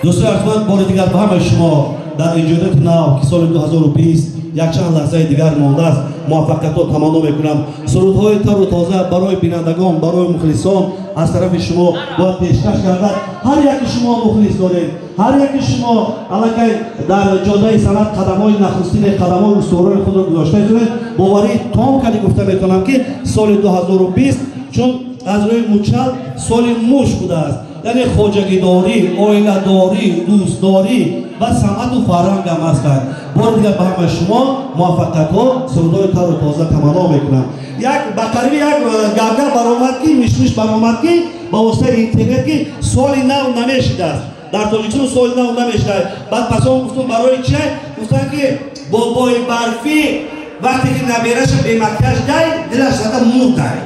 Дӯстои арҷманд, бори дигар ба ҳамаи шумо дар эҷодиёти нав, ки соли 2020 якчанд лаҳзаи дигар мондааст, муваффақиятҳо таманно мекунам. Сурудҳои тару тоза барои бинандагон, барои мухлисон аз тарафи шумо бояд пешкаш гардад. Ҳар яки шумо мухлис доред, ҳар яки шумо аллакай дар ҷодаи санъат қадамҳои нахустини, қадамҳои устуворони худро гузошта истодаед. Боварии том кардӣ гуфта метавонам, ки соли 2020 чун аз рӯи мучал соли муш будааст, яъне хоҷагидорӣ, оиладорӣ, дӯстдорӣ ва санъату фарҳанг ҳам ҳастанд. Бори дигар ба ҳамаи шумо муваффақиятҳо, сурудҳои тару тоза таманно мекунам. Як ба қариби як гапгап баромад, ки мишмиш баромад, ки ба воситаи интернет, ки соли нав намешидааст дар Тоҷикистон, соли нав намешидааст. Баъд пас он гуфтум, барои чи? Гуфтанд, ки бобои барфӣ вақте ки набераша бемакияж дай, дилаш зада мурдай.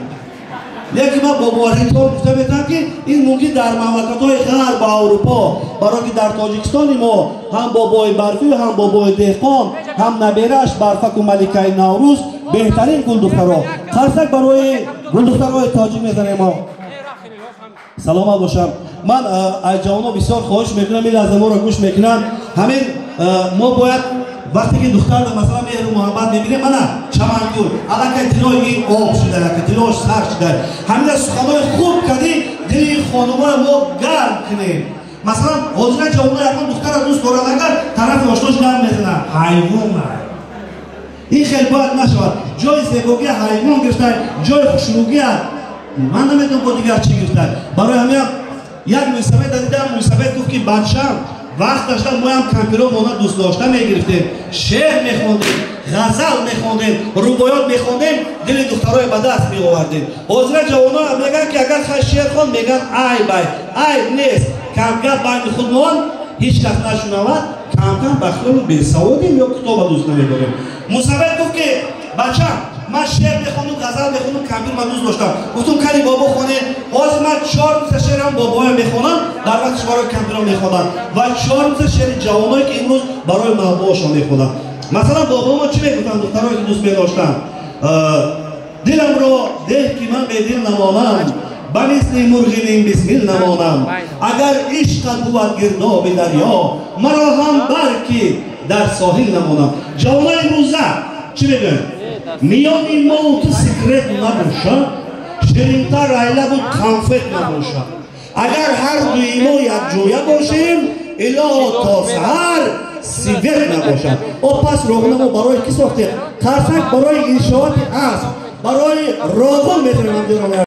Лекин ман бо боваритон гуфта метавонам, ки ин мумкин дар мамлакатҳои ғарб ва Аврупо, барое ки дар Тоҷикистони мо ҳам бобои барфӣ, ҳам бобои деҳқон, ҳам набераш Барфаку маликаи Наврӯз, беҳтарин гулдухтаро. Қарсак барои гулдухтарои тоҷик мезанем мо. Саломат бошам. Ман аз ҷавоно бисёр хоҳиш мекунам, ин лаҳза моро гӯш мекунанд. Ҳамин мо бояд вақте ки духтарда, масалан, меҳру муҳаббат мебинем, мана чамангул, аллакай дилои ин об шуда, дилош сар шуда, ҳамина суханои хуб кардӣ, дили ин хонуморо мо гарм кунем. Масалан, ҳозира ҷавоно ягон духтара дӯст дорад, агар тарафи ошнош гам мезанад, ҳайвон. Ин хел бояд нашавад. Ҷои зебогия ҳайвон гирифта, ҷои хушрӯгия ман намедонам бо дигар чӣ гирифта. Барои ҳамин як мӯйсафеда дидам, мӯйсафед гуфт, ки бачам, вақт дошта моям кампиро мона дӯст дошта мегирифтем, шеър мехондем, ғазал мехондем, рубоёт мехондем, дили духтарои ба даст меовардем. Ҳозира ҷавоно мегӯянд, ки агар хай шеър хон, мегӯянд, айб ай. Айб нест, камгап байни худмон ҳеҷ кас нашунавад. Камкам ба хиёлу бесаводем ё китоба дӯст намедорем. Мусаввид гуфт, ки бачам, ман шеър мехондум, ғазал мехондум, кампир ман дӯст доштам. Гуфтум, кани бобо хоне. Ҳозир ман чор миса шеърам бобоям мехонам, дар вақтиш барои кампиро мехонам, ва чор миса шеъри ҷавоное, ки имрӯз барои маҳбубошон мехонам. Масалан, бобомо чӣ мегуфтанд духтарое, ки дӯст медоштанд? Диламро деҳ, ки ман бедил намонам, ба мисли мурғи нимбисмил намонам. Агар ишқат бувад гирдоби дарё, маро ҳам бар, ки дар соҳил намонам. Ҷавонои имрӯза чӣ мегӯянд? Миёни мо ту секрет набошад, ширинтар айлабу конфет набошад. Агар ҳар дуи мо якҷоя бошем, илоҳо то саҳар свет набошад. О, пас роғуна мо барои кӣ сохтем? Қарсак барои иншооти аср, барои роғун метавонем.